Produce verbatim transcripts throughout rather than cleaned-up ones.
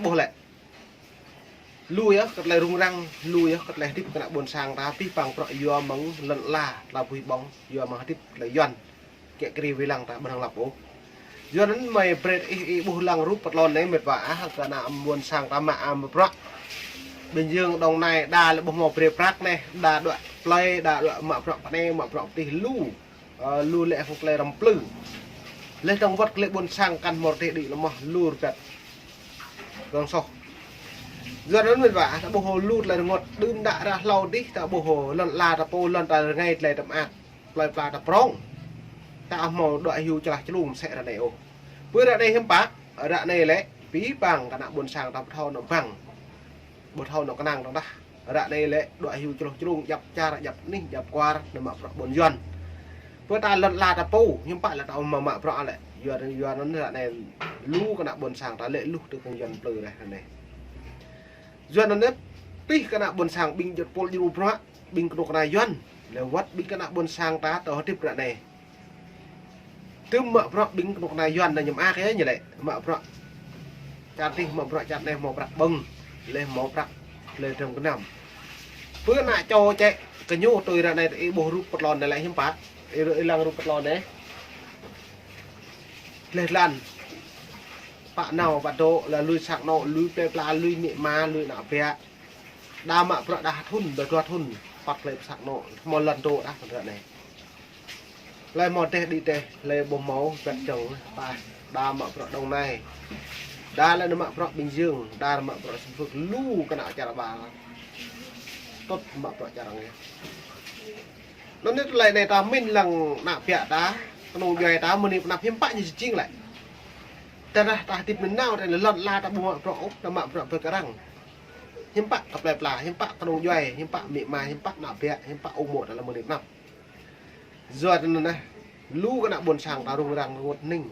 Ƀuh lĕ. Lu yơh kơ tơlơi rŭng răng, lu yơh kơ tơlơi hơdip kơ ană ƀôn sang ta, pih păng prăk yua mơ̆ng lŏn ala, tơlơi bui ƀong, yua mơ̆ng hơdip tơlơi Yuan. Kĕ kri wĭ lăng ta ƀu năng lăp ôh. Yua anŭn mơi brơi ih, ih ƀuh lăng rup pơtlon anai mĕt wa ah, kơ ană ƀôn sang ta mă am prăk. Bình Dương, Đồng Nai, đa lĕ ƀuh hmâo brơi prăk anai, đa đuaĭ plơi, đa đuaĭ mă prăk pơ anai, mă prăk pơ adih lu. Ơ, lu lĕ hăng tơlơi răm plư. Leh dơ̆ng wơ̆t kơ lĕ ƀôn sang kăn hmâo rơdêh đĭ lơmoh lu rơbat. Gơ̆ng soh. Yua anŭn mĕt wa, ta ƀuh lu tơlơi rơngot, đưm đă ră hlâo adih, ta ƀuh lŏn ala ta pô, lŏn ta rơngai tơlơi tơm ak. Plơi pla ta prŏng. Ta hmâo đuaĭ hyu čơlah čơlung mơsĕ ră anai ôh. Pơ ră anai hiư̆m pă, ră anai lĕ, pih păng kơ ană ƀôn sang ta ƀu thâo nao ƀăng. Ƀu thâo nao kơnang dơ̆ng tah. Ră anai lĕ đuaĭ hyu čơlah čơlung, djăp čar, djăp anih, djăp kwar, nao mă prăk ƀôn Yuan. Pơ ta lŏn ala ta pô, hiư̆m pă lĕ ta ƀu mă mă prăk lĕ. Yua, yua anŭn ră anai lu kơ ană ƀôn sang ta lĕ luh tơ kơ Yuan plư ră anai. Yua anŭn pih kơ ană ƀôn sang ƀing juăt pôl djru prăk, ƀing kơnuk kơna Yuan. Lĕ wơ̆t ƀing kơ ană ƀôn sang ta tơ hơdip ră anai. Tơm mă prăk ƀing kơnuk kơna Yuan anai ñăm ak yơh ñu lĕ. Mă prăk čar adih, mă prăk čar anai hmâo prăk ƀơ̆ng. Leh hmâo prăk leh dram gơnam. Pơ ană čô čĕ kơ ñu tui ră anai ih ƀuh rup pơtlon anai lĕ hiư̆m pă. Ih ră ih lăng rup pơtlon anai. Leh lăn. Pă nao pă dŏ, lĕ lui sang anŏ, lui plơi pla, lui amĭ ama, lui ană bă. Đa mă prăk đa thŭn, đa dua thŭn, păt plơi pơsăk anŏ, hmâo lŏn dŏ đa pơdră anai. Hlơi hmâo rơdêh đĭ rơdêh, hlơi ƀu hmâo, pĕt čŏng, pă, đa mă prăk Đồng Nai. Đa lĕ nao mă prăk Bình Dương, đa mă prăk Xuân Phước, lu kơ ană čar ƀar. Tŭt mă prăk čar arăng yơh. Anŭn yơh tơlơi anai ta min lăng ană bă ta, kơnung djuai ta, mơ̆ng anai pơ anăp hiư̆m pă ñu jing lĕ. Tơdah ta hơdip mơ̆ng nao, tơdah lŏn ala ta ƀu mă prăk ôh, ta mă prăk brơi kơ arăng. Hiư̆m pă kơ plơi pla, hiư̆m pă kơnung djuai, hiư̆m pă amĭ ama, hiư̆m pă ană bă, hiư̆m pă ung mô̆ ta lăm mơ̆ng anai pơ anăp. Yua anŭn anai, lu kơ ană ƀôn sang ta rŭng răng rơngot hning.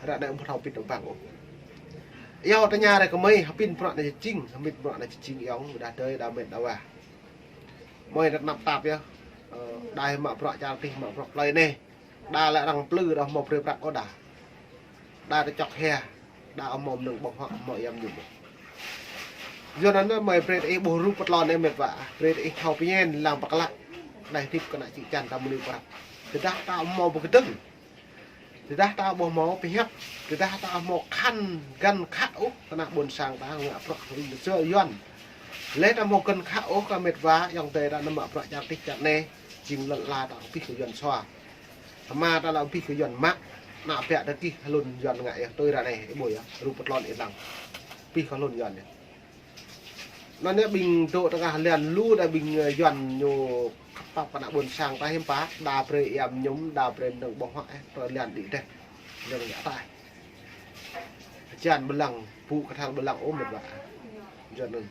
Ră anai ƀu thâo pĭt nao ƀăng ôh. Yua tơña rai kơ mơi, hơpĭn prăk anai jing, hơpĭn prăk anai jing ayŏng, ƀôdah adơi, đa mĕt, đa wa. Mơi rơnăp tap yơh. Ơ, đa mă prăk čar adih, mă prăk plơi anai. Đa lĕ arăng plư, đa hmâo brơi prăk ôh đa. Đa tơčŏk hia, đa hmâo mơnơ̆ng ƀơ̆ng huă, hmâo yăm ñŭm. Yua anŭn mơi brơi ih ƀuh rup pơtlon anai mĕt wa, brơi ih thâo pơñen lăng pơklă. Đa hơdip kơ ană čư̆ čan ta mơnĭ prăk. Tơdah ta hmâo pơkơdơ̆ng. Tơdah ta ƀu hmâo pơhiăp, tơdah ta hmâo khăn găn khă ôh kơ ană ƀôn sang ta ngă prăk rĭm tơsơ Yuan. Leh ta hmâo găn khă ôh kơ mĕt wa, ayŏng adơi ta nao mă prăk čar adih čar anai, jing lŏn ala ta pih kơ Yuan sua. Hmua ta lĕ pih kơ Yuan mă, ană bă ta gih hlŭn Yuan ngă yơh, tui ră anai, ih ƀuh yơh, rup pơtlon ih lăng. Pih kơ hlŭn Yuan yơh. Anŭn yơh ƀing dŏ tơngah lian lu đa ƀing, ơ, Yuan ñu khăp pap kơ ană ƀôn sang ta hiư̆m pă, đa brơi yăm ñŭm, đa brơi mơnơ̆ng ƀơ̆ng huă, ơ, tơ lian đĭ rơdêh. Anŭn yơh ataih. Jan ƀu lăng, ƀu kơthal ƀu lăng ôh mĕt wa. Yua anŭn.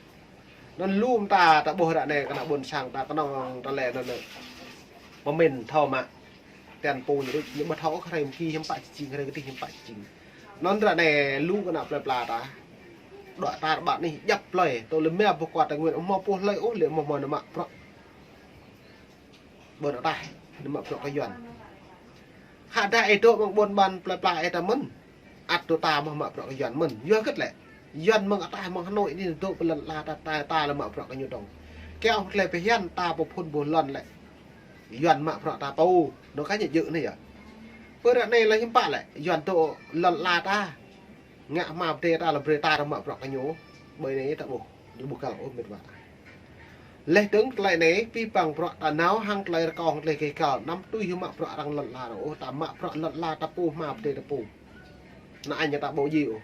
Anŭn lu mơta ta ƀuh ră anai kơ ană ƀôn sang ta kơnơ̆ng ta lĕ anŭn. Pơmĭn thâo mă. Tian pô ñu đôč, ñu ƀu thâo ôh hrơi mơ̆ng ki hiư̆m pă jing, hrơi kơdih hiư̆m pă jing. Anŭn ră anai lu kơ ană plơi pla ta. Đuaĭ tar ƀar anih djăp plơi, tơl lĕ mơ̆ ƀu kuat Tây Nguyên, hmâo pô hlơi ôh lĕ hmâo hmâo nao mă prăk. Ƀơi anăp ataih, nao mă prăk kơ Yuan. Khă dah ih dŏ mơ̆ng ƀôn ƀan plơi pla ih ta mơ̆n. Ăt dŏ ta mơ̆ mă prăk kơ Yuan mơ̆n. Yua hơget lĕ. Yuan mơ̆ng ataih mơ̆ng Hà Nội anai dŏ pơ lŏn ala ta, ta, ta lĕ mă prăk kơ ñu dơ̆ng. Kơ ƀu tơlơi pơhiăp ta pơphun ƀuh lŏn lĕ. Yuan mă prăk ta pô, nao kơ ñu jơ̆ anai yơh. Pơ ră anai lĕ hiư̆m pă lĕ, Yuan dŏ lŏn ala ta. Ngă hmua pơdai ta lĕ brơi ta mă prăk kơ ñu. Ƀơi anai ta ƀuh, ñu ƀu găl ôh mĕt wa. Leh dơ̆ng tơlơi anai, pih păng prăk ta nao hăng tơlơi rơkâo hăng tơlơi gêh găl, anăm tui hyu mă prăk arăng lŏn ala ôh, ta mă prăk lŏn ala ta pô hmua pơdai ta pô. Ană añ ta ƀu djơ̆ ôh.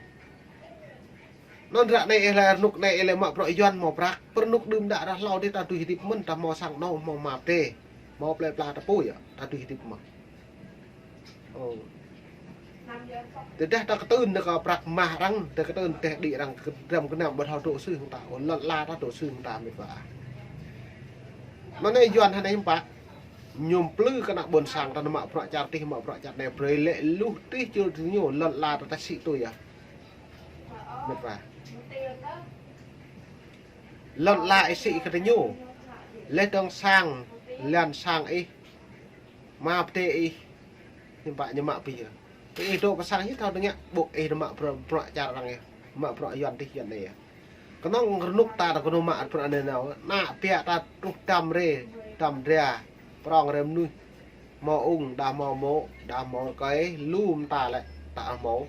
Anŭn ră anai ih lĕ rơnŭk anai ih lĕ mă prăk Yuan hmâo prăk. Pơ rơnŭk đưm đă ră hlâo adih ta tui hơdip mơ̆n, ta hmâo sang anŏ, hmâo hmua pơdai. Hmâo plơi pla ta pô yơh, ta tui hơdip mơ̆n. Ơ. Tơdah ta kơtưn nao kơ prăk mah arăng, ta kơtưn rơdêh đĭ arăng, dram gơnam ƀu thâo dŏ sui hăng ta, ôh lŏn ala ta dŏ sui hăng ta mĕt wa. Anŭn anai Yuan hơnai hiư̆m pă. Ñu plư kơ ană ƀôn sang ta nao mă prăk čar adih, mă prăk čar anai brơi lĕ luh adih čul tơ ñu, lŏn ala ta ta sĭ tui yơh. Mĕt wa. Lŏn ala ih sĭ kơ tơ ñu. Leh dơ̆ng sang, lian sang ih. Hmua pơdai ih. Hiư̆m pă ñu mă pih yơh. Tơ ih dŏ pơ sang hiư̆m thâo tơngă, ƀô̆ ih nao mă prăk, prăk čar arăng yơh. mă bruă Yuan tih Yuan anai. Kơnơ̆ng rơnŭk ta ta kơnơ̆ng mă bruă anai nao. Ană biă ta truh dăm rai, dăm dra, prong rai mơnuih. Hmâo ung, đa hmâo mô̆, đa hmâo rơkơi, lu mơta lĕ, ta hmâo.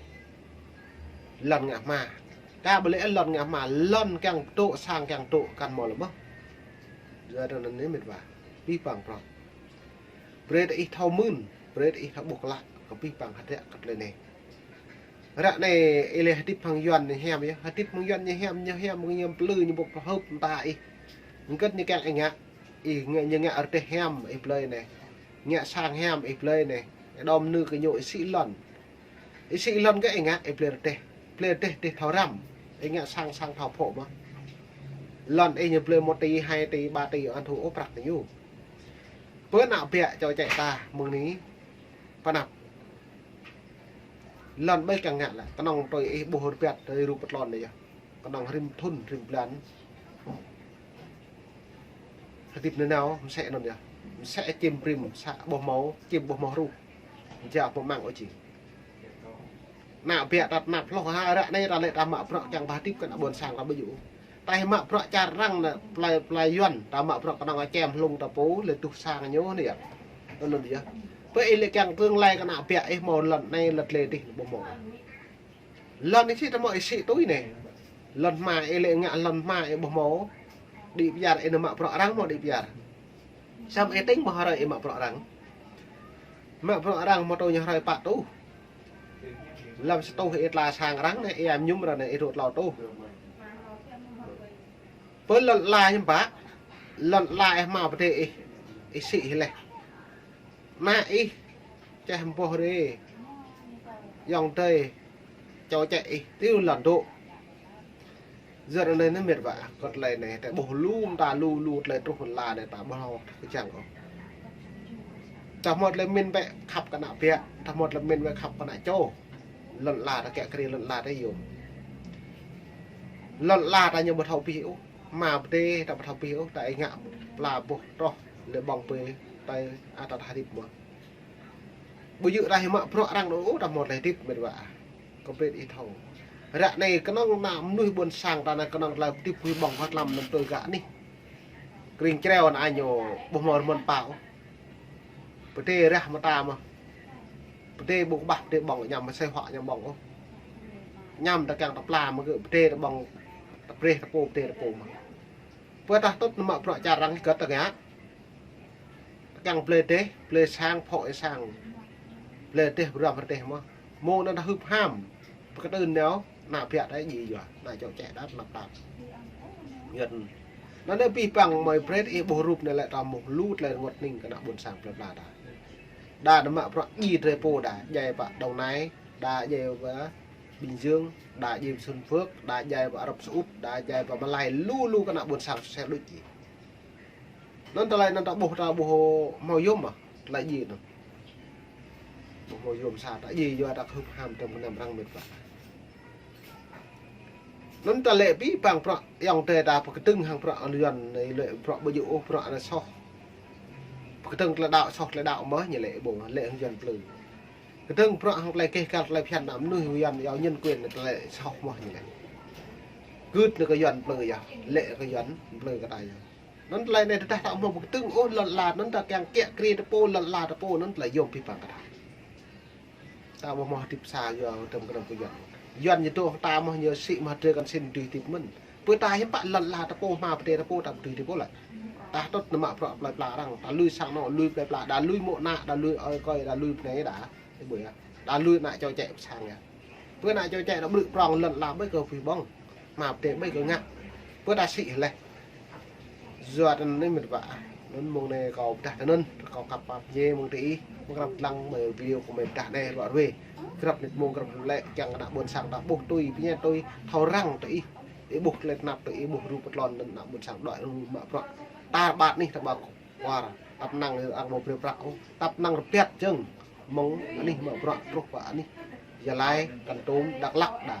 Lŏn ngă hma. Ka ƀu lĕ lŏn ngă hma, lŏn kiăng dŏ, sang kiăng dŏ, kăn hmâo lĕ mơh. Yua anŭn anai mĕt wa. Abih bang bruă. Brơi ta ih thâo mưn, brơi ta ih thâo ƀuh klă, kơ abih bang hơdră kơ tơlơi anai. Ră anai ih lĕ hơdip hăng Yuan ñu hiam yơh, hơdip hăng Yuan ñu hiam, ñu hiam, ñu plư, ñu ƀuh pơhưp mơta ih. Ngơ̆t ñu kiăng ih ngă, ih ngă, ñu ngă rơdêh hiam ih blơi anai. Ngă sang hiam ih blơi anai. Đom nư kơ ñu ih sĭ lŏn. Ih sĭ lŏn kơ ih ngă, ih blơi rơdêh. Blơi rơdêh, rơdêh thâo răm. Ih ngă sang, sang thâo phŏ mơh. Lŏn ih ñu blơi một tỉ, hai tỉ, ba tỉ, ăn thu ôh prăk ñu. Pơ ană biă čô čĕ ta, mơ̆ng anai. Pơ anăp. Lŏn ƀai kiăng ngă lĕ, kơnơ̆ng tui ih ƀuh rơbat tui rup pơtlon anai yơh. Kơnơ̆ng rĭm thŭn, rĭm blan. Hơdip nanao, mơsĕ anŭn yơh. Mơsĕ čim rĭm, sa ƀuh hmâo, čim ƀuh hmâo hruh. Mơja ƀuh măng ôh jing. Ană biă ta tơnap hloh ha, ră anai ta lĕ ta mă bruă kiăng ba hơdip kơ ană ƀôn sang ta ƀu djơ̆. Ta mă bruă čar arăng anai, plơi, plơi Yuan, ta mă bruă kơnơ̆ng čem hlung ta pô, lĕ tuh sang ñu anai yơh. Anŭn yơh. Pơ ih lĕ kiăng tương lai kơ ană biă ih hmâo lŏn anai lŏn tơlơi tih ƀu hmâo. Lŏn ih sĭ ta hmâo ih sĭ tui anai. Lŏn hma ih lĕ ngă lŏn hma ih ƀu hmâo. Đĭ pơyar ih nao mă bruă arăng hmâo đĭ pơyar. Samơ̆ ih tĭng ƀu hrơi ih mă bruă arăng. Mă bruă arăng hmâo tui ñu hrơi pă tuh. Lăm sa tuh ih tla sang arăng anai, ih mơñum arăng anai ih dŏ tlâo tuh. Pơ lŏn ala hiư̆m pă, lŏn ala ih hmâo pơdơi ih, ih sĭ ih laih. Ană ih, čeh mboh rai, ayŏng adơi, čô čĕ ih, tui lŏn dŏ. Yua anŭn anai mĕt wa, kơ tơlơi anai, ta ƀuh lu mơta lu lu tơlơi truh lŏn ala anai ta ƀuh hloh kơjang ôh. Ta hmâo tơlơi mĭn bĕ khăp kơ ană biă, ta hmâo tơlơi mĭn bĕ khăp kơ ană čô. Lŏn ala ta kiăng kri lŏn ala ta yôm. Lŏn ala ta ñu ƀu thâo abih ôh. Hma pơdơi ta ƀu thâo abih ôh, ta ih ngă pla boh troh lĕ ƀơ̆ng pơi ta ata ta hơdip mơh. Ƀu djơ̆ ta ih mă bruă arăng ôh, ta hmâo tơlơi hơdip mĕt wa. Kơpĭt ih thâo. Ră anai kơnơ̆ng ană mơnuih ƀôn sang ta anai kơnơ̆ng tơlơi hơdip huĭ ƀơ̆ng hơt lăm anŭn tui gah anih. Kring čreo anai ñu ƀu hmâo rơmơn pă ôh. Pơdơi rah mơta mơh. Pơdơi ƀu kơƀah pơdơi ƀơ̆ng añăm mơsĕ huă añăm ƀơ̆ng ôh. Añăm ta kiăng ta pla mơ̆ gơ̆ pơdơi ta ƀơ̆ng ta brơi ta pô pơdơi ta pô mơh. Pơ tah tŭt nao mă bruă čar arăng kơ ta ngă. Ta kiăng blơi rơdêh, blơi sang, phŏ ih sang. Blơi rơdêh, ƀu răm rơdêh mơh. Mơ̆ng anŭn ta hưp ham. Pơkơtưn nao, ană biă ta djai yua, ană čô čĕ đa tơnap tap. Ngơ̆t. Anŭn anai abih bang mơi brơi ih ƀuh rup anai lĕ ta mŭk lu tơlơi rơngot hning kơ ană ƀôn sang plơi pla ta. Đa nao mă bruă djai drơi pô đa, djai pơ Đồng Nai, đa djai pơ Bình Dương, đa djai pơ Xuân Phước, đa djai pơ Ả Rập Xê Út, đa djai pơ Malai, lu lu kơ ană ƀôn sang sel đôč ih. Anŭn tơlơi anŭn ta ƀuh, ta ƀuh hmâo yôm mơh, tơlơi djai anŭn. Ƀuh hmâo yôm sa, ta djai yua ta hưp ham tơm kơnăm arăng mĕt wa. Anŭn ta lĕ abih bang bruă ayŏng adơi ta pơkơdơ̆ng hăng bruă Yuan anai lĕ bruă ƀu djơ̆ ôh bruă anai soh. Pơkơdơ̆ng tơlơi đaŏ soh tơlơi đaŏ mơh ñu lĕ ƀu lĕ hăng Yuan plư. Kơdơ̆ng bruă hăng tơlơi keh kăl tơlơi phiăn ană mơnuih Yuan yua nhân quyền anai tơlơi soh mơh ñu lĕ. Gưt anai kơ Yuan plư yơh, lĕ kơ Yuan plư kơ ta yơh. Anŭn tơlơi anai tơdah ta hmâo pơkơdơ̆ng ôh lŏn ala anŭn ta kiăng kiă kriê ta pô lŏn ala ta pô anŭn tơlơi yôm abih bang kơ ta. Ta ƀu hmâo hơdip sa yua tơm kơnăm kơ Yuan. Yuan ñu dŏ ta mơh ñu sĭ mơh drơi kăn sĭ dưi hơdip mơ̆n. Pơ ta hiư̆m pă lŏn ala ta pô hma pơdơi ta pô ta ƀu dưi hơdip ôh lĕ. Tah tŭt nao mă bruă plơi pla arăng, ta lui sang anŏ, lui plơi pla, đa lui mô̆ ană, đa lui ơi kơi, đa lui bơnai đa. Ih ƀuh yơh. Đa lui ană čô čĕ pơ sang yơh. Pơ ană čô čĕ đa ƀrư̆ prong lŏn ala ƀai kơ pui ƀơ̆ng. Hma pơdơi ƀai kơ ngă. Pơ ta sĭ laih. Yua anŭn anai mĕt wa. Anŭn mơ̆ng anai kâo pơdah tui anŭn, kâo kăp pap ñe mơ̆ng tơ ih, mơ̆ng krăp lăng mơi video kâo mơi pơdah anai ruă ruê. Grăp nit mơ̆ng grăp lĕ kiăng kơ ană ƀôn sang ta ƀuh tui, pơñen tui, thâo răng tơ ih. Ih ƀuh tơlơi tơnap tơ ih ƀuh rup pơtlon anŭn ană ƀôn sang đuaĭ rơnŭk mă bruă. Tar ƀar anih ta ƀu kwar, tăp năng arăng ƀu brơi prăk ôh, tăp năng rơbat jơ̆ng. Mơ̆ng anih mă bruă truh pơ anih Gia Lai, Kon Tum, Dak Lak đa.